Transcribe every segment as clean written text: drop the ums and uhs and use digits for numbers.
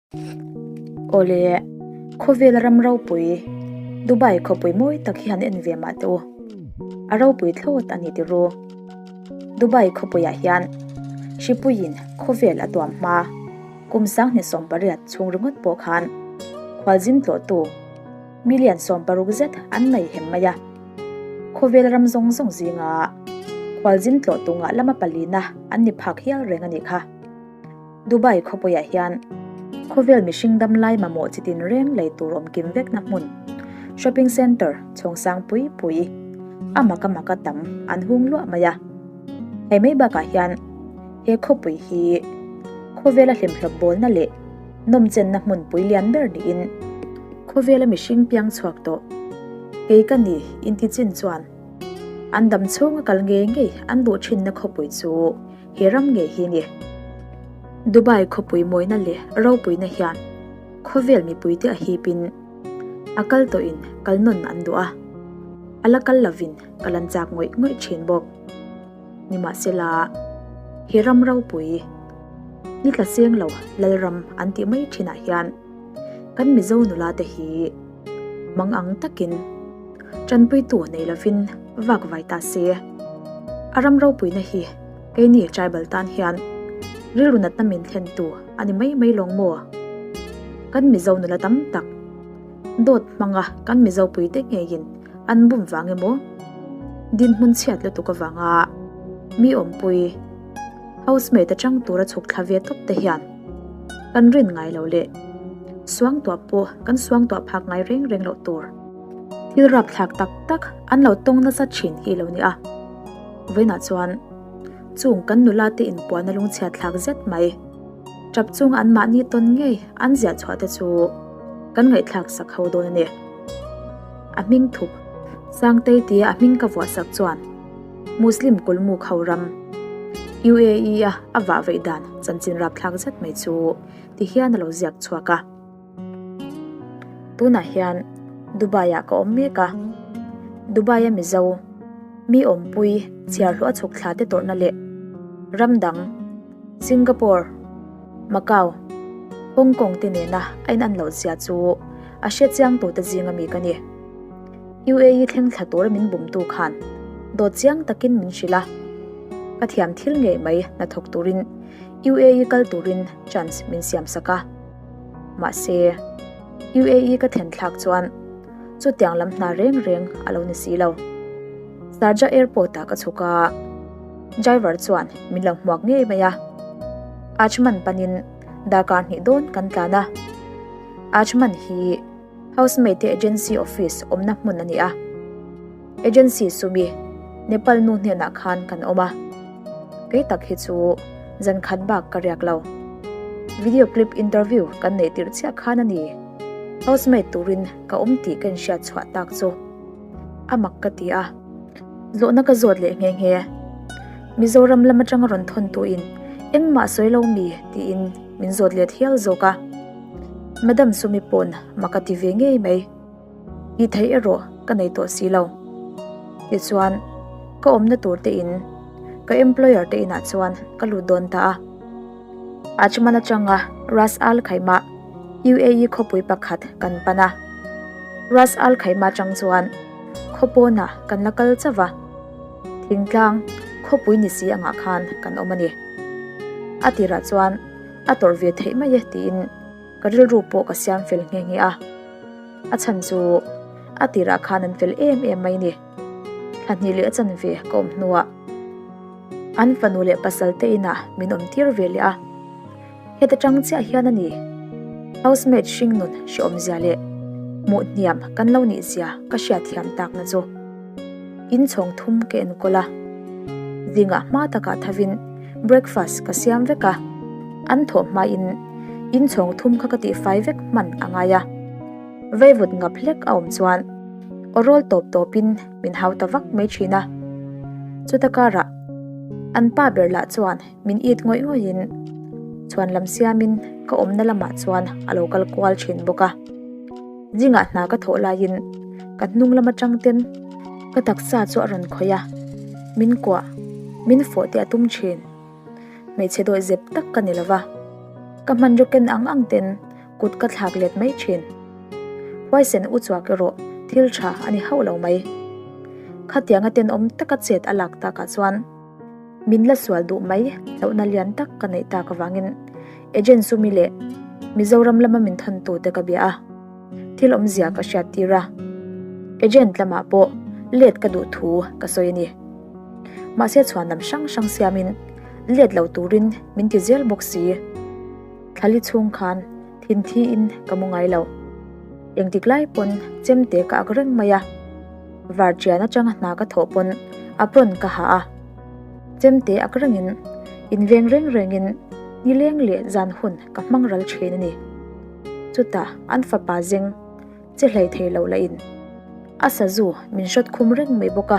Awle, khawvel ram ropui, Dubai khawpui mawi tak hi han en ve mah teh u. A ropui thlawt a ni tiru. Dubai khawpuiah hian hripuiin khawvel a tuam hma kum 2018 chhung ringawt pawh khan khualzin tlawhtu million 60 zet an nei hem mai a. Khawvel ram zawng zawng zinga khualzin tlawhtu ngah lama palina an ni phak hial reng a nih kha. Dubai khawpuiah hian khawvel mihring dam lai mamawh chi tin reng lei tur awm kim vekna hmun, shopping centre, chhawng sang pui pui, a mak a mak a tam an hung luah mai a. Hei mai bakah hian he khawpui hi khawvela hlimhlawp bawlna leh nawmchenna hmun pui lian ber niin khawvela mihring piang chhuak tawh kei ka ni intichin chuan an dam chhunga kal ngei ngei an duh thinna khawpui chu He ram ngei hi ni. Dubai khawpui mawina leh ropuina hian khawvel mipuite a hipin a kal tawhin kal nawn an duh a, a la kal lovin kal an chak ngawih ngawih thin bawk. Nimahsela, he ram ropui ni tla seng lo Lalram an tih mai thinah hian kan Mizo nula te hi mang ang takin Tanpuitu nei lovin vak vai ta se. A ram ropuina hi keini tribal tan hian rilru natna min thlentu a ni mai mai lawng maw? Kan Mizo nula tam tak dawt hmanga kan Mizo puite ngeiin an bum vang emaw? Dinhmun chhiat lutuk avanga mi awmpui housemate atang tura chhuk thla ve tawp te hian kan rin ngai lo leh suangtuah pawh kan suangtuah phak ngai reng reng loh tur. Thil rapthlak tak tak an lo tawng nasa thin hi lo ni a. Vawiinah chuan chung kan nula te inpuahna lungchhiat thlak zet mai. Tap chung anmahni tawn ngei an ziah chhuah te chu kan ngaihthlak sak ho dawn a ni. A hming thup Sangtei tia a hming ka vuah sak chuan Muslim kulmuk ho ram UAE a a vah veih dan chanchin rapthlak zet mai chu ti hian a lo ziak chhuak a. Tunah hian Dubai ah ka awm mek a, Dubai a Mizo mi awmpui chhiar hluah chhuk thla te tawrhna leh ram dang Singapore, Macau, Hong Kong te nena a in an loh zia chu a hre chiang tu te zinga mi ka ni. UAE thleng thla tura min bumtu khan dawt chiang takin min hrilh a, ka thiam thil ngei mai hnathawk turin UAE kal turin chance min siam sak a. Mahse, UAE ka thlen thlak chuan chutiang lam hna reng reng a lo ni si lo. Sharjah Airport ah ka chhuk a, driver chuan min lo hmuak ngei mai a. Ajman panin darkar hnih dawn kan tlan a. Ajman hi housemaid te agency office awmna hmun a ni a. Agency sumi Nepal nu hnenah khan kan awm a, kei tak hi chu zan khat bak ka riak lo. Video clip interview kan neih tirh chiah khan a ni. Housemaid turin ka awm tih ka inhriat chhuah tak chu a mak ka ti a, zawhna ka zawt leh nghe nghe. Mizoram lam atanga rawn thawn tuin engmah sawi lo mi tiin min zawt let hial zawk a. Madam Sumi pawn mak a ti ve ngei mai. Tih theih erawh ka nei tawh si lo. Tichuan, ka awmna tur te in, ka employer te inah chuan ka lut dawn ta a. Ajman atanga Ras Al Khaimah, UAE khawpui pakhat kan pan a. Ras Al Khaimah atang chuan khawpawnah kan la kal chauh a. Thingtlang khawpui ni si angah khan kan awm a ni. A tirah chuan a tawrh ve theih mai e tiin Ka rilru pawh ka siam fel nghe nghe a, a chhan chu a tirah khan an fel em em mai ni. Thla hnih leh a chanve ka awm hnuah an fanu leh pasal te inah min awm tir ve leh a, heta tang chiah hian a ni housemaid hringnun hreawmzia leh hmuh hniam kan lo nih zia ka hriatthiam takna chu. Inchhawng thum ka enkawl a, zingah hma takah thavin breakfast ka siam vek a, an thawh hmain inchhawng thum kha ka tihfai vek hman a ngai a, vaivut ngap hlek a awm chuan aw rawl tawp tawpin min hau ta vak mai thin a, chuta karah an pa ber lah chuan min it ngawih ngawihin chhuan lam siamin ka awmna lamah chuan a lo kal kual thin bawk a. Zingah hna ka thawh laiin ka hnung lam atang ten ka taksa chu a rawn khawih a, min kuah, min fawh te a tum thin. Hmeichhe dawih zep tak ka ni lova, ka hmanraw ken ang ang ten Kut ka thlak let mai thin. Huaisen uchuak erawh thil tha a ni hauh lo mai. Khatianga tenawm taka chet a lak takah chuan min la sual duh mai hlauhna lian tak ka neih tak avangin agent sumi leh Mizoram lama min thawntute ka bia a, thil awmzia ka hriat tir a. Agent lamah pawh let ka duh thu ka sawi a ni. Mahse chhuanlam hrang hrang siamin let lo turin min ti zel bawk si. Thlali chhung khan thinthi in ka mu ngai lo. Engtik lai pawn chemte ka ak reng mai a, varṭian atanga hna ka thawh pawn apron ka ha a. Chemte ak rengin inveng reng rengin nileng leh zan hun ka hmang ral thin a ni. Chutah an fapa zeng che hlei thei lo lah in a sazu min hrawt khum reng mai bawk a.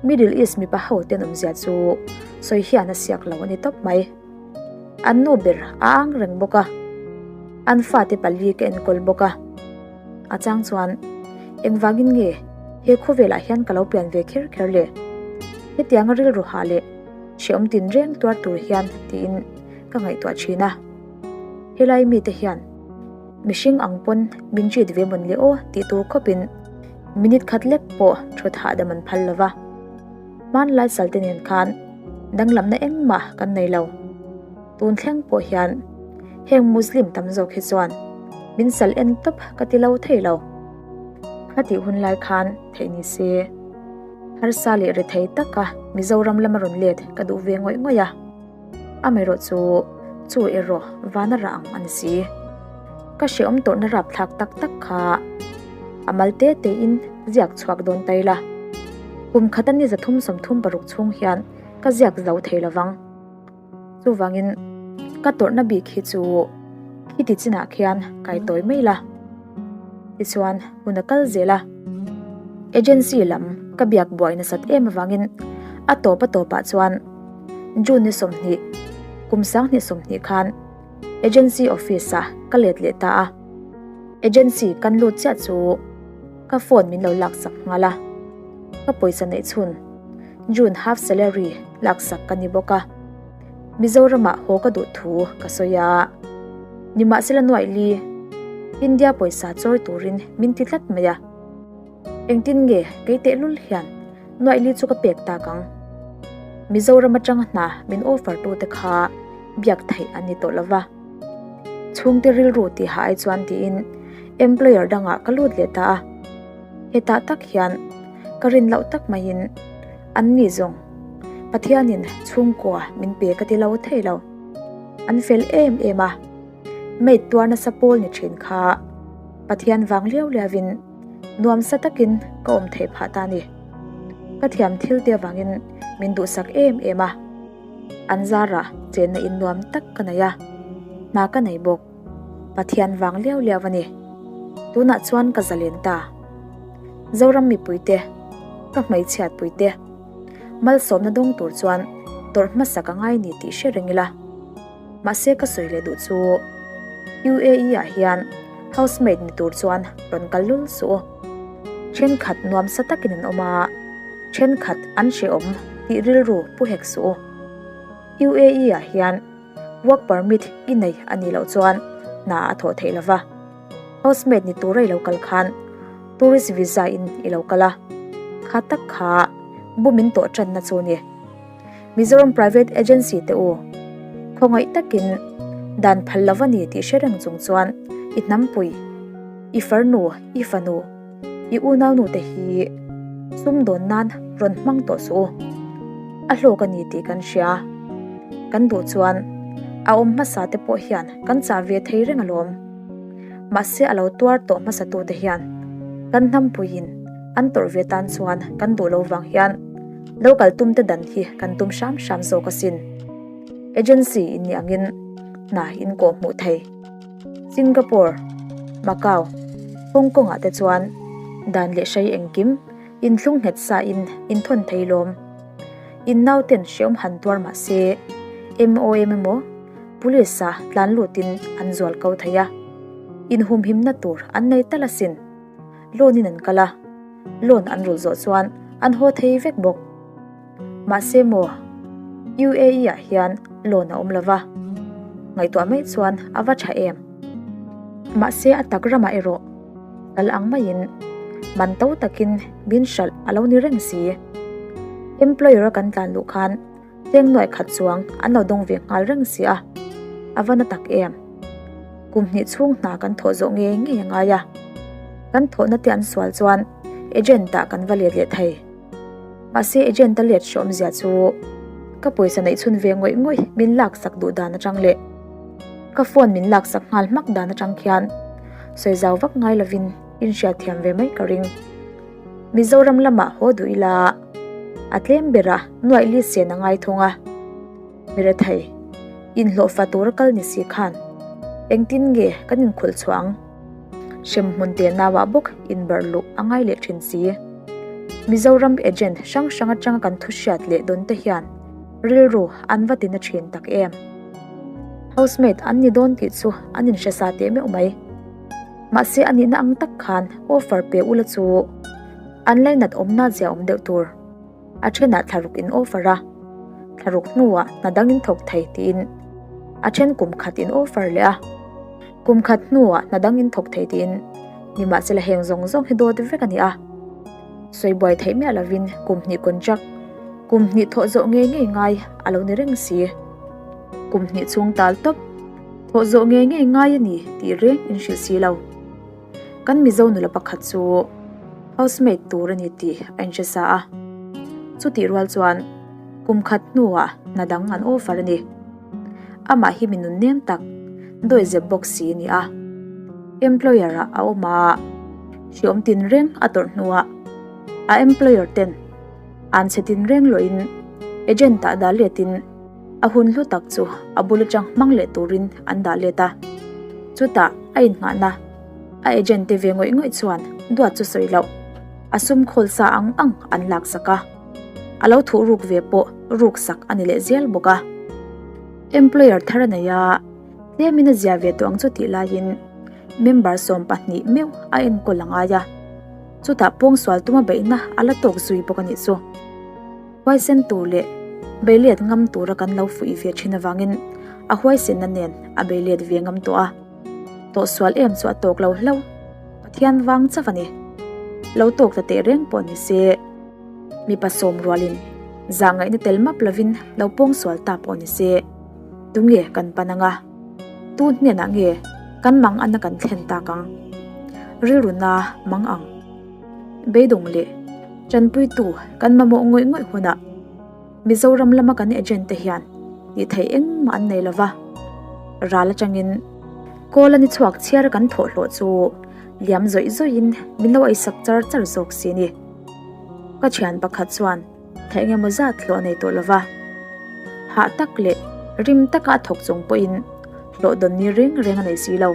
Middle East mipa ho tenawmzia chu sawi hian a siak lo a ni tawp mai. An nu ber a ang reng bawk a, an fate pali ka enkawl bawk a. A chang chuan, Engvangin nge he khawvelah hian ka lo pian ve kher kher le? Hetianga rilru hah leh hrehawm tinreng tuar tur hian tiin ka ngaihtuah thin a. Helai mite hian mihring ang pawn min treat ve mawn le aw tih tur khawpin minute khat lek pawh thawt hahdam an phal lo va. Hmanlai salte nen khan danglamna engmah kan nei lo. Tun thleng pawh hian heng Muslim tam zawk hi chuan min sal en tawp ka ti lo thei lo. Khatih hun lai khan theih ni se harsa leh rethei taka Mizoram lama rawn let ka duh ve ngawih ngawih a. Amaherawh chu chu erawh vana rah ang a ni si. Ka hrehawm tawrhna rapthlak tak tak kha a mal te tein ziak chhuak dawn ta ila. Kum khata ni 336 chhung hian ka ziak zo thei lovang. Chuvangin ka tawrhna bik hi chu khiti chinah khian kai tawi mai la. Tichuan hun a kal zel a. Agency lam ka biak buai nasat em avangin a tawp a tawpah chuan June ni 20, kum 2020 khan agency office ah ka let leh ta a. Agency kan lut chiah chu ka phone min lo laksak nghal a. Ka pawisa neih chhun June half salary laksak ka ni bawk a. Mizoramah haw ka duh thu ka sawi a. Nimahsela nuaih li India pawisa chawi turin min ti tlat mai a. Engtin nge kei tehlul hian nuaih li chu ka pek tak ang? Mizoram atanga hna min offer tute kha biak theih an ni tawh lova. Chhungte rilru tihah ai chuan tiin employer dangah ka lut leh ta a. Hetah tak hian ka rin loh tak maiin an ni zawng Pathianin chhungkua min pe ka ti lo thei lo. An fel em em a, maid tuar nasa pawl ni thin kha Pathian vang liau liauin Nuamsa takin ka awm theih phah ta ni. Ka thiam thil te avangin min duhsak em em a. An zarah chenna in nuam tak ka nei a, hna ka nei bawk. Pathian vang liau liau a ni. Tunah chuan ka zalen ta. Zoram mipuite, ka hmeichhiatpuite, malsawmna dawng tur chuan tawrh hmasa ka ngai ni tih hre reng ila. Mahse ka sawi leh duh chu UAE ah hian housemaid ni tur chuan rawn kal lul suh u. Thenkhat nuamsa takin an awm a, thenkhat an hrehawm tih rilru pu hek suh u. UAE ah hian work permit i nei a nih loh chuan hna a thawh theih lova. Housemaid ni tura i lo kal khan tourist visa in i lo kal a, kha tak kha bumin tawh tanna chu ni. Mizoram Private Agency te u, khawngaih takin dan phal lo a ni tih hre reng chung chuan i hnampui, i farnu, i fanu, i unaunu te hi sumdawn nan rawn hmang tawh suh u. A hlawk a ni tih kan hria. Kan duh chuan a awm hmasa te pawh hian kan chah ve thei reng alawm. Mahse a lo tuar tawh hmasa tu te hian kan hnampuiin an tawrh ve tan chuan kan duh lo vang hian Lo kal tum te dan hi kan tum hram hram zawk asin. Agency in nih angin hna in kawh hmuh thei. Singapore, Macau, Hong Kong ah te chuan dan leh hrei engkim inthlung nghet sa in inthawn thei lawm. In nau ten hreawm han tuar mah se MOM emaw Police ah tlan lut in an zual ko thei a. Inhumhimna tur an nei tal asin. Loan in an kal a. Loan an rulh zawh chuan an haw thei vek bawk. Mahse maw, UAE ah hian loan a awm lo va, ngaihtuah mai chuan a va tha em? Mahse a tak ramah erawh kal ang maiin man to takin min hralh a lo ni reng si. Employer a kan tlan luh khan cheng nuaih khat chuang an lo dawng ve nghal reng si a, a va na tak em. Kum hnih chhung hna kan thawh zawh ngei ngei a ngai a, kan thawhna te an sual chuan agent ah kan va let leh thei. Mahse agent a let hrawm zia chu ka pawisa neih chhun ve ngawih ngawih min lak sak duh dan atang leh ka phone min lak sak nghal hmak dan atang khian sawi zau vak ngai lovin in hriat thiam ve mai ka ring. Mizoram lamah haw duh ila a tlem bera nuaih li sen a ngai thung a, mi rethei inhlawhfa tura kal ni si khan engtin nge kan inkhawlh chhuah ang? Hremhmun te nauah bawk inbarh luh a ngai leh thin si. Mizoram agent hrang hrang atanga kan thu hriat leh dawn te hian rilru an va tina thin tak em. Housemaid an ni dawn tih chu an inhre sa teh meuh mai. Mahse a nihna ang tak khan offer pe ula chu an lainat awmna zia awm deuh tur. A thenah thlaruk in offer a, thlaruk hnuah hna dang in thawk thei tiin a then kum khat in offer leh a, kum khat hnuah hna dang in thawk thei tiin nimahsela heng zawng zawng hi dawt vek a ni a. Sawi buai theih miah lovin kum hnih contract, kum hnih thawh zawh ngei ngei ngai a lo ni reng si. Kum hnih chhung tal tawp thawh zawh ngei ngei ngai a ni tih reng in hrilh si lo. Kan Mizo nula pakhat chu housemaid tur a ni tih a inhre sa a, chutih rual chuan kum khat hnuah hna dang an offer a ni. Amah hi mi nun nem tak, dawi zep bawk si a ni a. Employer ah a awm a, hriawm tinreng a tawrh hnuah a employer ten an chhe tinreng lawhin agent ah dah letin A hun hlu tak chu a bul atang hmang leh turin an dah let a. Chutah a innghahna a agent te ve ngawih ngawih chuan duat chu sawi loh a sum khawl sa ang ang an lak sak a. A lo thuh ruk ve pawh ruk sak a ni leh zel bawk a. Employer thar a nei a, tlemin a zia ve tawh ang chu tih laiin member 12 meuh a enkawl a ngai a. Chutah pawngsual tuma beihna a la tawk zui bawk a nih chu. Huaisen tur leh beilet ngam tura kan lo fuih ve thin avangin a huaisenna nen a beilet ve ngam tawh a. Tawhsual em chu a tawk lo hlauh, Pathian vang chauh a ni. Lo tawk ta teh reng pawh ni se, mipa sawm rualin zahngaihna tel map lovin lo pawngsual ta pawh ni se, tunge kan pan anga? Tu hnenah nge kan mang ana kan thlen tak ang? Rilruna mang ang. Beidawng leh tanpuitu kan mamawh ngawih ngawih hunah Mizoram lama kan agent te hian tih theih engmah an nei lova, ral atangin kawl a ni chhuak chhiar a kan thawh hlawh chu liam zawih zawihin min lo eisak char char zawk si ni. Ka thian pakhat chuan Thla engemaw zat hlawh nei tawh lova, hah tak leh rim taka a thawk chung pawhin hlawh dawn ni reng reng a nei si lo.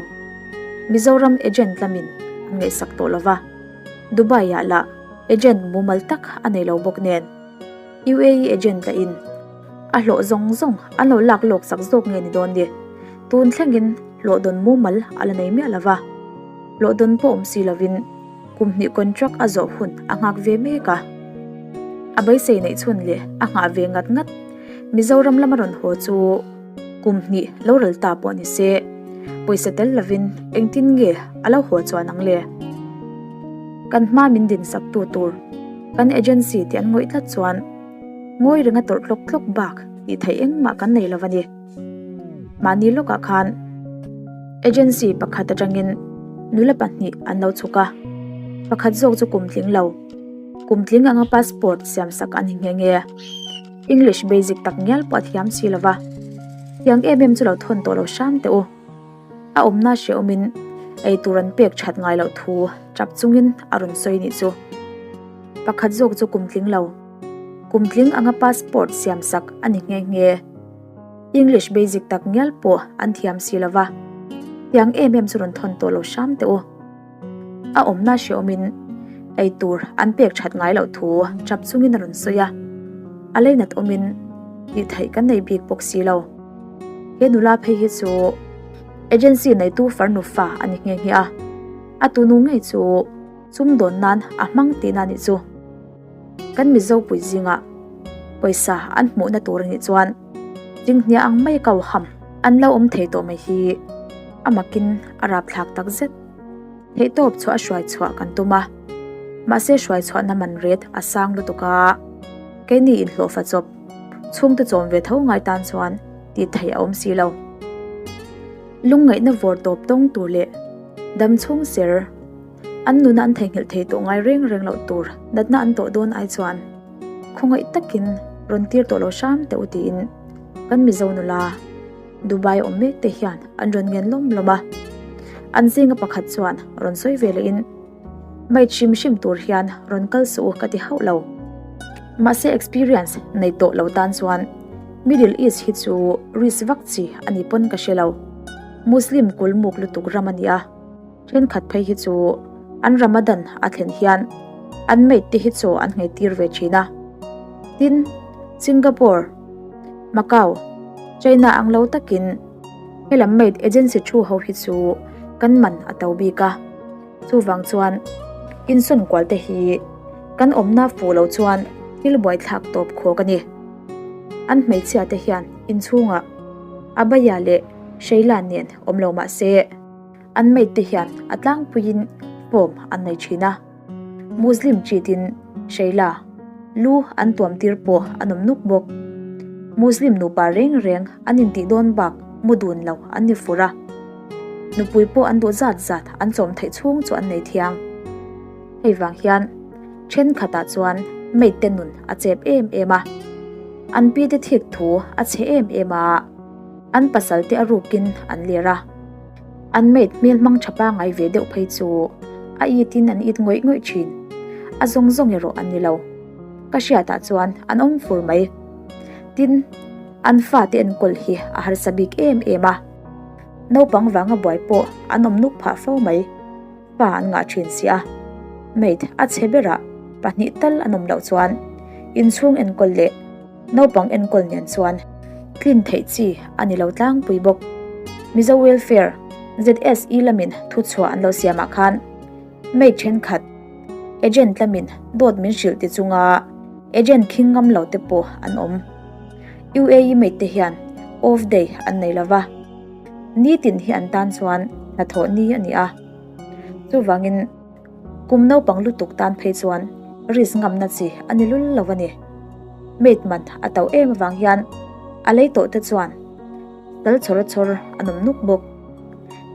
Mizoram agent lamin an ngaihsak tawh lova, Dubai ah lah agent mumal tak a nei lo bawk nen, UAE agent lahin a hlawh zawng zawng an lo lak lawk sak zawk nge ni dawn ni, tun thlengin hlawh dawn mumal a la nei miah lova, hlawh dawn pawh awm si lovin. Kum hnih contract a zawh hun a nghak ve mek a. A beisei neih chhun leh a nghah ve ngat ngat. Mizoram lama rawn haw chu kum hnih lo ral ta pawh ni se, pawisa tel lovin engtin nge a lo haw chuan ang le? Kan hma min din sak tu tur kan agency tih an ngawih tlat chuan ngawi renga tawrh tlawk tlawk bak tih theih engmah kan nei lo a ni. Mahni lawkah khan agency pakhat atangin nula pahnih an lo chhuk a, pakhat zawk chu kum tling lo, kum tling anga passport siam sak a ni nghe nghe. English basic tak ngial pawh a thiam si lo va, tiang em em chu lo thawn tawh lo hram teh u. A awmna hrehawmin ei tur an pek that ngai loh thu tap chungin a rawn sawi nih chu. Pakhat zawk chu kum tling lo, kum tling anga passport siam sak a ni nghe nghe. English basic tak ngial pawh an thiam si lo va, tiang em em chu rawn thawn tawh lo hram teh u. A awmna hrehawmin ei tur an pek that ngai loh thu tap chungin a rawn sawi a, a leinat awmin tih theih kan nei bik bawk si lo. He nula phei hi chu agency neitu farnu fa a ni nghe nghe a, a tunu ngei chu sumdawn nan a hmang tihna a nih chu. Kan Mizo pui zingah pawisa an hmuhna tur a nih chuan Chinghnia ang mai kau ham an lo awm thei tawh mai hi. A makin a rapthlak takzet. Theihtawp chhuah a hruai chhuah kan tum a, mahse hruai chhuahna man ret a sang lutuk a, keini inhlawhfa chawp chhungte chawm ve tho ngai tan chuan tih theih a awm si lo. Lungngaihna vawr tawp tawng tur leh dam chhung ser an nuna an theihnghilh thei tawh ngai reng reng loh tur natna an tawh dawn ai chuan khawngaih takin rawn tir tawh lo hram teh u tiin kan Mizo nula Dubai awm mek te hian an rawn ngen lawm lawm a, an zinga pakhat chuan rawn sawi ve leh in Maid hrim hrim tur hian rawn kal suh u ka ti hauh lo. Mahse experience nei tawh lo tan chuan Middle East hi chu risk vak chi a ni pawn ka hre lo. Muslim kulmuk lutuk ram a ni a, thenkhat phei hi chu an Ramadan a thlen hian an maid te hi chaw an nghei tir ve thin a. Tin, Singapore, Macau, China ang lo takin helam maid agency thu ho hi chu kan man a to bik a, chuvang chuan insawn kual te hi kan awmna fuh lo chuan thil buaithlak tawp khawk a ni. An hmeichhia te hian inchhungah Abaya leh Sheila nen awm lo mah se an maid te hian a tlangpuiin form an nei thin a. Muslim chitin Sheila lu an tuam tir pawh an awm nuk bawk. Muslim nupa reng reng an intih dawn bak mu dun lo an ni fur a. Nupui pawh an duh zat zat an chawm theih chhung chu an nei thiang. Hei vang hian thenkhatah chuan maid te nun a chep em em a. An pi te thik thu a chhe em em a, an pasal te a rukin an ler a. An maid hmel hmang tha pangai ve deuh phei chu a it in an it ngawih ngawih thin. A zawng zawng erawh an ni lo. Ka hriatah chuan an awm fur mai. Tin, an fate enkawl hi a harsa bik em em a. Naupang vanga buai pawh an awm nuk phah fo mai. Pa an ngah thin si a. Maid a chhe berah pahnih tal an awm loh chuan inchhung enkawl leh Naupang enkawl nen chuan tlin theih chi a ni lo tlangpui bawk. Mizo Welfare, ZSE lamin thuchhuah an lo siamah khan maid thenkhat agent lamin dawt min hrilh ti chunga agent khing ngam lo te pawh an awm. UAE maid te hian off day an nei lova, nitin hi an tan chuan hnathawh ni a ni a. Chuvangin. Kum naupang lutuk tan phei chuan risk ngamna chi a ni lul lo a ni. Maid man a to em avang hian a lei tawh te chuan tal chhawr chhawr a nawm nuk bawk.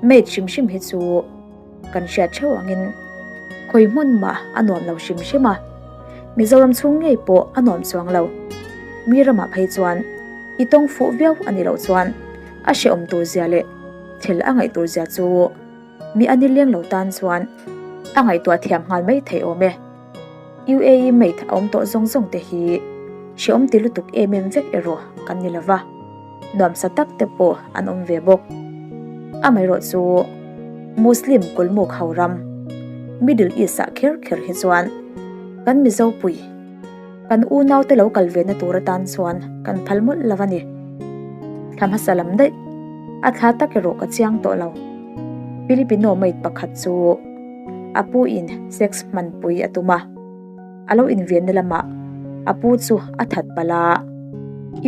Maid hrim hrim hi chu kan hriat theuh angin khawi hmun mah a nuam lo hrim hrim a, Mizoram chhung ngei pawh a nuam chuang lo. Mi ramah phei chuan i tawng fuh viau a nih loh chuan a hrehawm tur zia leh thil a ngaih tur zia chu Mi a nileng lo tan chuan a ngaihtuah thiam nghal mai thei awm e. UAE mate a awm tawh zawng zawng te hi hreawm ti lutuk em em vek erawh kan ni lova, nuamsa tak te pawh an awm ve bawk. Amaherawh chu Muslim kulmuk ho ram Middle East ah kher kher hi chuan kan Mizo pui, kan unau te lo kal ve na tur atan chuan kan phal mawlh lo a ni. Thla hmasa lam daih a thla tak erawh ka chiang tawh lo. Filipino maid pakhat chu a pu in sex hmanpui a tum a, a lo invenna lamah a pu chu a that palh a.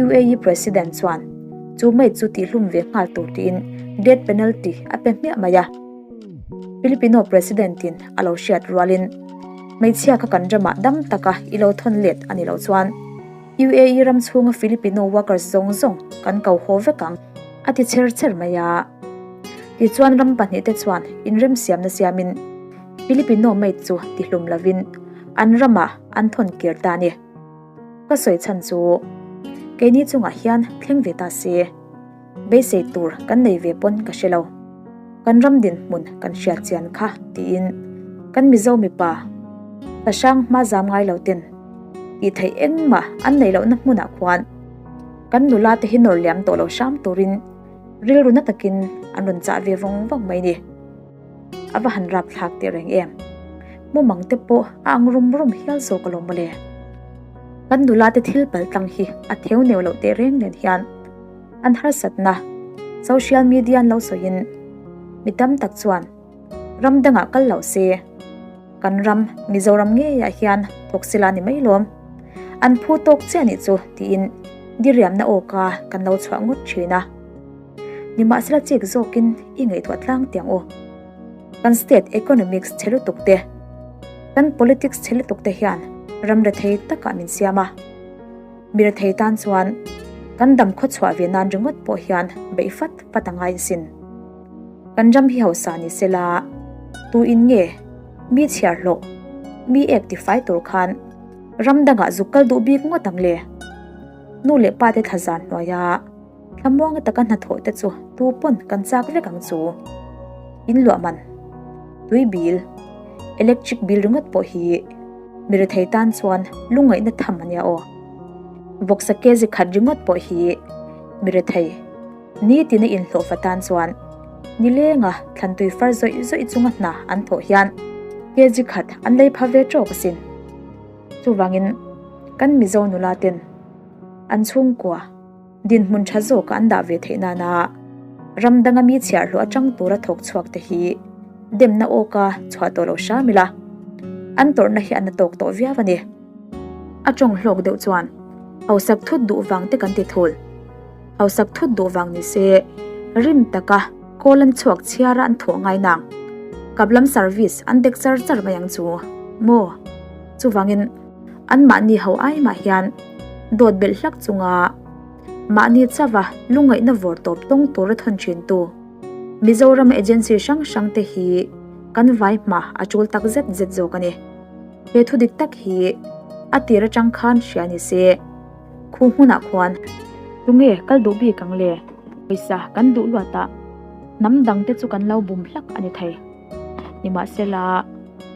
UAE President chuan chu maid chu tihhlum ve nghal tur tiin death penalty a pe hmiah mai a. Filipino President in a lo hriat rualin hmeichhia kha kan ramah dam taka i lo thawn let a ni loh chuan UAE ram chhunga Filipino workers zawng zawng kan ko haw vek ang a ti chher chher mai a. Tichuan ram pahnihte chuan inremsiamna siamin Filipino maid chu tihlum lovin an ramah an thawn kir ta a ni. Ka sawi chhan chu keini chungah hian thleng ve ta se. Beisei tur kan nei ve pawn ka hre lo. Kan ram dinhmun kan hriat chian kha tiin kan Mizo mipa Sahrang hma zam ngai lo ten tih theih engmah an neih lohna hmunah khuan kan nula te hi nawr liam tawh lo hram turin rilru na takin an rawn chah ve vawng vawng mai ni. A va han rap thlak teh reng em. Mumang te pawh a ang rum rum hial zawk alawm mawle. Kan nula te thil pal tlang hi a theu neu loh teh reng nen hian an harsatna social media an lo sawiin mi tam tak chuan ram dangah kal loh se kan ram Mizoram ngeiah hian thawk sila ni mai lawm. An phu tawk chiah nih chu tiin diriamna awka kan lo chhuah ngawt thin a. Nimahsela chik zawkin i ngaihtuah tlang tiang u. Kan state economics chhe lutuk te, kan politics chhe lutuk te hian ram rethei takah min siam a. Mi rethei tan chuan kan dam khawchhuah ve nan ringawt pawh hian beih fat fat a ngai asin. Kan ram hi hausa ni sela, tu in nge mi chhiar hlawh, mi ek tifai tur khan ram dangah zuk kal duh bik ngawt ang le? Nu leh pa te thla zan hnuaia thlamuanga taka hnathawh te chu tu pawn kan chak vek ang chu. In luah man, tui bil, electric bill ringawt pawh hi mi rethei tan chuan lungngaihna tham a nia aw. Vawksa kg khat ringawt pawh hi mi rethei. Nitin a inhlawhfa tan chuan nilenga thlantui far zawih zawih chunga hna an thawh hian kg khat an lei pha ve tawk asin. Chuvangin kan Mizo nula ten an chhungkua dinhmun tha zawka an dah ve theih nana ram danga mi chhiarhlawh atang tura thawk chhuak te hi demna awka chhuah tawh lo hram ila an tawrhna hi a na tawk tawh viau a ni. A tawng hlawk deuh chuan hausak thut duh vang te kan ti thul. Hausak thut duh vang ni se, rim taka call an chhuak chhiara an thawh ngai nang. Kaplam service an dek char char mai ang chu maw? Chuvangin anmahni ho ai mah hian dawt belh hlak chunga mahni chauha lungngaihna vawr tawp tawng tura thawn thintu Mizoram agency hrang hrang te hi kan vai hma a tul tak zet zet zawk a ni. He thu dik tak hi a tir atang khan hria ni se. Khu hmunah khuan tunge kal duh bik ang le? Pawisa kan duh luat a, hnam dang te chu kan lo bum hlak a ni thei. Nimahsela,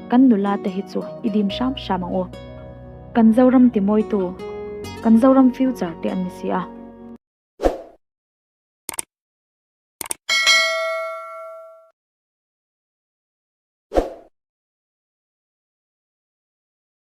kan nula te hi chu i dim hram hram ang u. Kan Zoram timawitu, kan Zoram future te an ni si a.